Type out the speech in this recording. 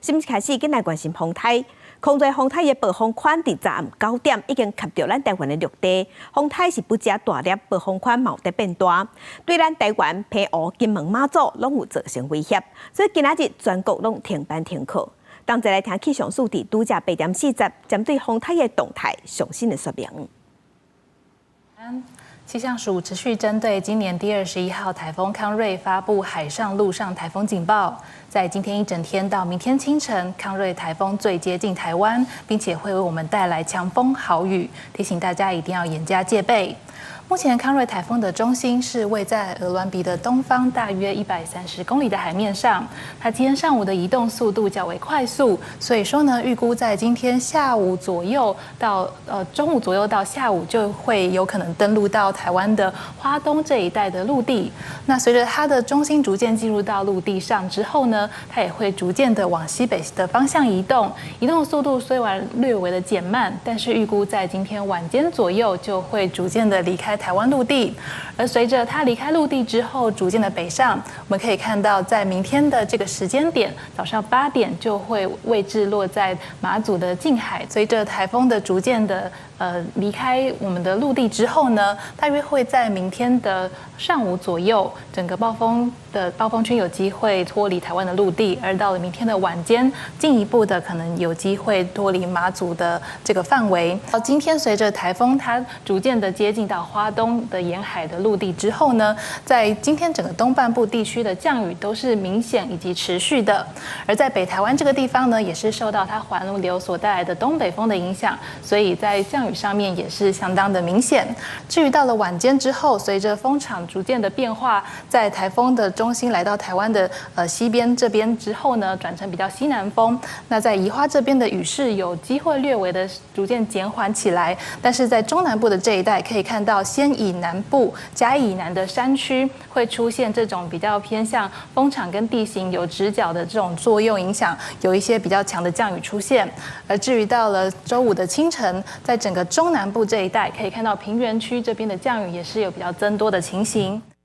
是毋是開始緊來關心風颱？空濟風颱的暴風圈佇昨暗9點已經吸著咱台灣的陸地，風颱是不止大粒，暴風圈嘛有佇變大，對咱台灣、澎湖、金門、馬祖攏有造成威脅，所以今仔日全國攏停班停課。同齊來聽氣象署佇拄才8點40針對風颱的動態上新的說明。氣象署持續針對今年第21號颱風康瑞發布海上、陸上颱風警報。在今天一整天到明天清晨，康瑞颱風最接近台灣，並且會為我們帶來強風豪雨，提醒大家一定要嚴加戒備。目前康瑞颱風的中心是位在鵝鑾鼻的東方大約130公里的海面上。它今天上午的移動速度較為快速，所以說呢，預估在今天下午左右到中午左右到下午就會有可能登陸到台灣的花東這一帶的陸地。那隨着它的中心逐漸進入到陸地上之後呢，它也會逐漸的往西北的方向移動，移動的速度雖然略微的減慢，但是預估在今天晚間左右就會逐漸的離開台灣陸地，而隨着它離開陸地之後，逐漸的北上，我們可以看到，在明天的這個時間點，早上8點就會位置落在馬祖的近海。隨着颱風的逐漸的離開我們的陸地之後呢，大約會在明天的上午左右，整個暴風的暴風圈有機會脫離台灣的陸地，而到了明天的晚間，進一步的可能有機會脫離馬祖的這個範圍。到今天隨着颱風它逐漸的接近到花東的沿海的陸地之後呢，在今天整個東半部地區的降雨都是明顯以及持續的，而在北台灣這個地方呢，也是受到它環流所帶來的東北風的影響，所以在降雨上面也是相當的明顯。至於到了晚間之後，隨着風場逐漸的變化，在颱風的中心來到台灣的西邊這邊之後呢，轉成比較西南風。那在宜花這邊的雨勢有機會略微的逐漸減緩起來，但是在中南部的這一帶可以看到，先以南部嘉義以南的山區會出現這種比較偏向風場跟地形有直角的這種作用影響，有一些比較強的降雨出現。而至於到了週五的清晨，在整個中南部這一帶可以看到平原區這邊的降雨也是有比較增多的情形。